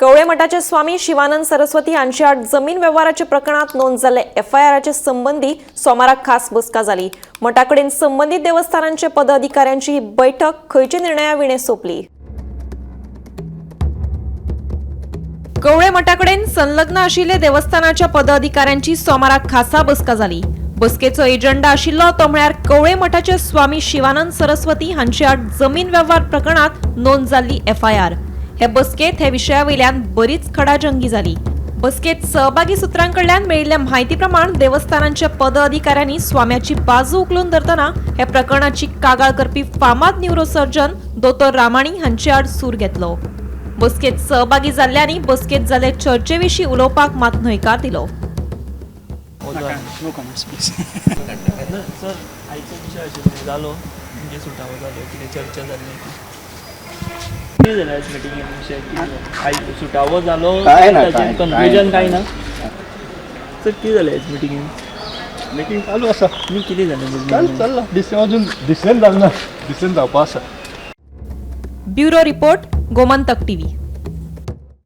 कवळे मठाचे स्वामी शिवानंद सरस्वती हांचे आड जमीन वेव्हाराच्या प्रकरणात नोंद जाल्ले एफआयआराचे संबंदी सोमाराक खास बसका जाली. मठाकडेन संबंदीत देवस्थानांचे पदाधिकाऱ्यांची ही बैठक खंयचे निर्णया विणे सोंपली. कवळे मठाकडेन संलग्न आशिल्ले देवस्थानाच्या पदाधिकाऱ्यांची सोमाराक खासा बसका जाली. बसकेचो एजंडा आशिल्लो तो म्हळ्यार कवळे मठाचे स्वामी शिवानंद सरस्वती हांचे आड जमीन वेव्हार प्रकरणात नोंद जाल्ली एफआयआर. हे बसकेत हे विशया वयल्यान बरीच खडाजंगी जाली. बसकेत सहभागी सुत्रांकडल्यान मेळिल्ल्या म्हायती प्रमाण देवस्थानांच्या पदाधिकाऱ्यांनी स्वाम्याची बाजू उखलून धरतना हे प्रकरणाची कागाळ करपी फामाद न्युरोसर्जन दोतोर रामाणी हांचे आड सूर घेतलो. बसकेत सहभागी जाल्ल्यांनी बसकेत जाल्ले चर्चेविशीं उलोवपाक मात न्हयकार दिलो. No comments please. ना सर, आयचो विशय आशिल्लो जालो, म्हणजे सुटावो जालो, कितें चर्चा जाली, कितें जालें आयज मिटिंगेन? विशय कितें जालो? आयज सुटावो जालो? काय ना, ताचेर काय- कन्क्लुजन काय काय ना सर, कितें जालें आयज मिटिंगेन? मिटींग चालू आसा. न्ही, कितें जालें? चालू चल्ला, डिसिजन अजून डिसिजन जालें ना, डिसिजन जावपा आसा. Bureau report, Gomantak TV.